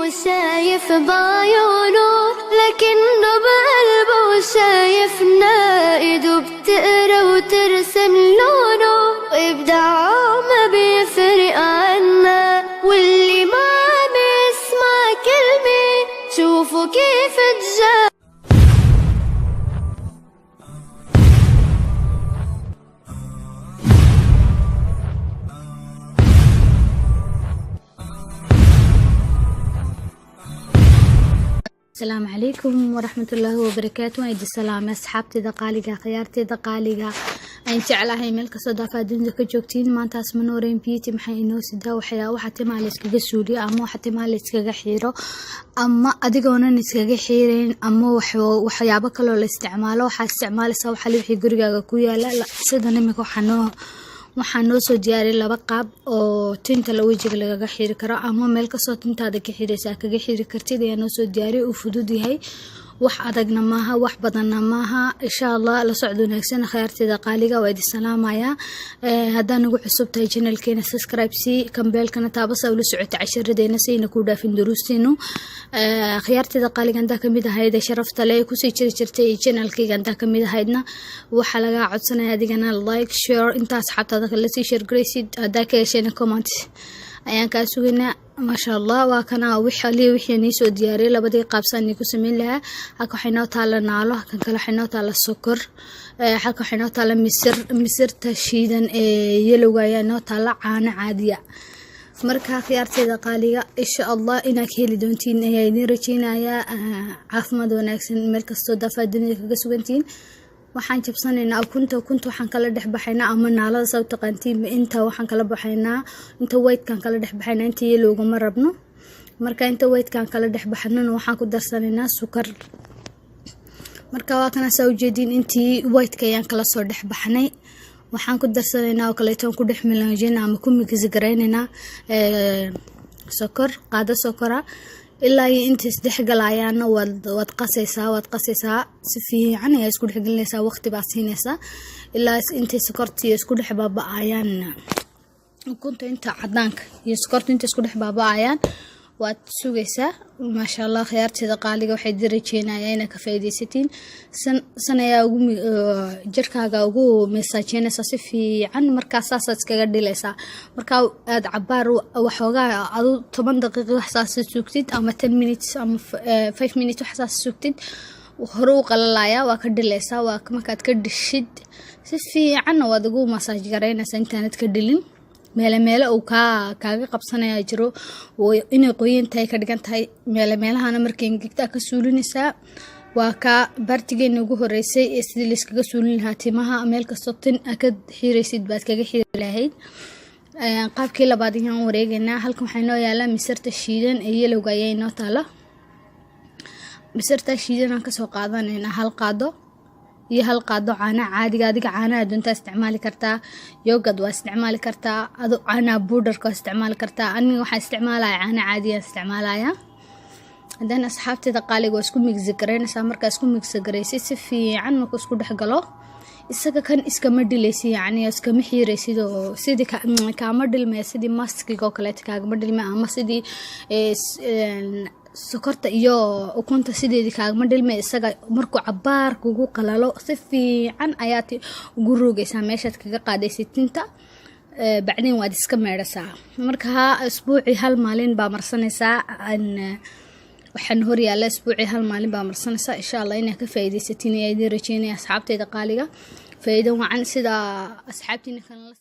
شايف بعيونه لكنه بقلبه شايفنا، ايده بتقرا وترسم لونه، وابداعه ما بيفرق عنا، واللي ما عم يسمع كلمة شوفوا كيف تجا. Asalaamu calaykum waraxmatullaahi wabarakaatu. Waan idin salaamay asxaabteyda qaaliga, khiyaarteyda qaaliga aan jeclahay, meel kastoo daafaha dunida ka joogtiin. Maantaas Manuureyn Beauty maxay inoo sidaa? Waxaa timaha la iskaga suuliyo ama waxa timaha la iskaga xiiro ama adigoonan iskaga xiireyn ama waxyaabo kaloo la isticmaalo. Waxaa isticmaalaysaa waxa wixii gurigaaga ku yaala. Sidan imika waxaa noo soo diyaariyay laba qaab oo tinta la wejiga lagaga xiri karo ama meel kastoo tintaada ka xiraysa kaga xiri kartid ayaa noo soo diyaariyay. Uu fudud yahay, wax adagna maaha, wax badanna maaha. Insha Allah la socod wanaagsan, khiyaarteeda qaaliga. Waa idin salaamayaa. Haddaa nagu cusub tahay channelkeena, subscribe si kambeelkana taabasa ula socota casharadeena si ayna ku dhaafin duruusteenu. Khiyaarteeda qaaliga, intaa kamid ahayd sharafta le kusii jiri jirtay channelkayga, intaa kamid ahaydna, waxaa lagaa codsanaya adigana like, share, intaa asxaabtaada lasii share garaysid. Haddaa ka heshayna comment ayaan kaa sugaynaa. Maasha Allah, waa kana wixii wixii nii soo diyaariyay, labadii qaabsaan nii ku sameyn lahaa. Halka waxay noo taala naalo, halkan kale waxay noo taala sokor, halka waxay noo taala misir, misirta shiidan ee yelowga ayaa noo taala, caano caadiya. Marka khiyaarteeda qaaliga, insha Allah inaad ka heli doontiin ayaa idiin rajeynayaa. Caafimaad wanaagsan meel kastoo daafaha dunida kaga sugantihiin. Waxaan jabsanaynaa ukunta. Ukunta waxaan kala dhex baxaynaa ama naalada saa u taqaantiinba. Inta waxaan kala baxaynaa inta whitekan kala dhex baxaynaa, inta yellowga ma rabno. Marka inta whitekan kala dhex baxnana, waxaan ku darsanaynaa sukar. Marka waa kana, saa ujeediin, intii whiteka ayaan kala soo dhex baxnay. Waxaan ku darsanaynaa oo kaleeto ku dhex milanjina ama ku mix garaynaynaa sokor, qaado sokora. Ilaa iyo inta isdhexgalayaana waad qasaysaa, waad qasaysaa. Si fiican ayaa isku dhexgelinaysaa, waqti baad siinaysaa ilaa intay sokortii isku dhex baaba-ayaan. Ukunta inta cadaanka iyo sokorta inta isku dhex baaba-ayaan waad sugaysaa. Maasha Allah, khiyaarteeda qaaliga, waxay dirajeynaya inaad ka faaidaysatiin. San san ayaa ugu jirkaaga ugu massage-eynaysaa si fiican. Markaa saasaad iskaga dhilaysaa. Markaa aad cabaar waxoogaa adu 10 daqiiqi wax saas sugtid ama 10 minutes ama 5 minutes wax saas sugtid, hore u qalalaya, waa ka dhilaysaa. Waa markaad ka dhishid, si fiicanna waad ugu massage garaynaysaa intaanad ka dhilin. Meele meele uu kaaga qabsanaya jiro inay qoyan tahay ka dhigan tahay. Meele meelahana markay engegtaa ka suulinaysaa. Waa kaa baartigeena ugu horeysay ee sidii layskaga suulin lahaa timaha. Meel kastoo tin a ka xiiraysid baad kaga xiiri lahayd. Qaabkii labaad ayaan wareegaynaa. Halkan waxaa inoo yaalaa misirta shiidan ee yelowga ayaa inoo taala. Misirta shiidan aan kasoo qaadanaynaa hal qaado iyo hal qaado caanaha caadiga. Adiga caanaha doontaa isticmaali kartaa, yogurt waa isticmaali kartaa, ado caanaha powderka waa isticmaali kartaa. Aniga waxaan isticmaalaya caana caadiya isticmaalaya. Haddana asxaabteeda qaaliga, waa isku mix garaynaysaa. Markaa isku mix garaysay si fiican, markuu isku dhex galo isaga kan, iskama dhilaysid, yacni iskama xiiraysid oo sidii kaama dhilmaya, sidii maskiga oo kaleeto kaagama dhilmaya ama sidii sokorta iyo ukunta sideedii kaagama dhilmaya. Isaga markuu cabaar kugu qalalo, si fiican ayaad ugu roogaysaa meeshaad kaga qaadaysid tinta. Bacdin waad iska meedhasaa. Marka isbuucii hal maalin baa marsanaysaa. Waxaan horyaala isbuucii hal maalin baa marsanaysaa. Insha Allah inaad ka faa'iidaysatiin ayaa idiin rajeynaya, asxaabteyda qaaliga. Faa'iido wacan sida asxaabtiina kalena.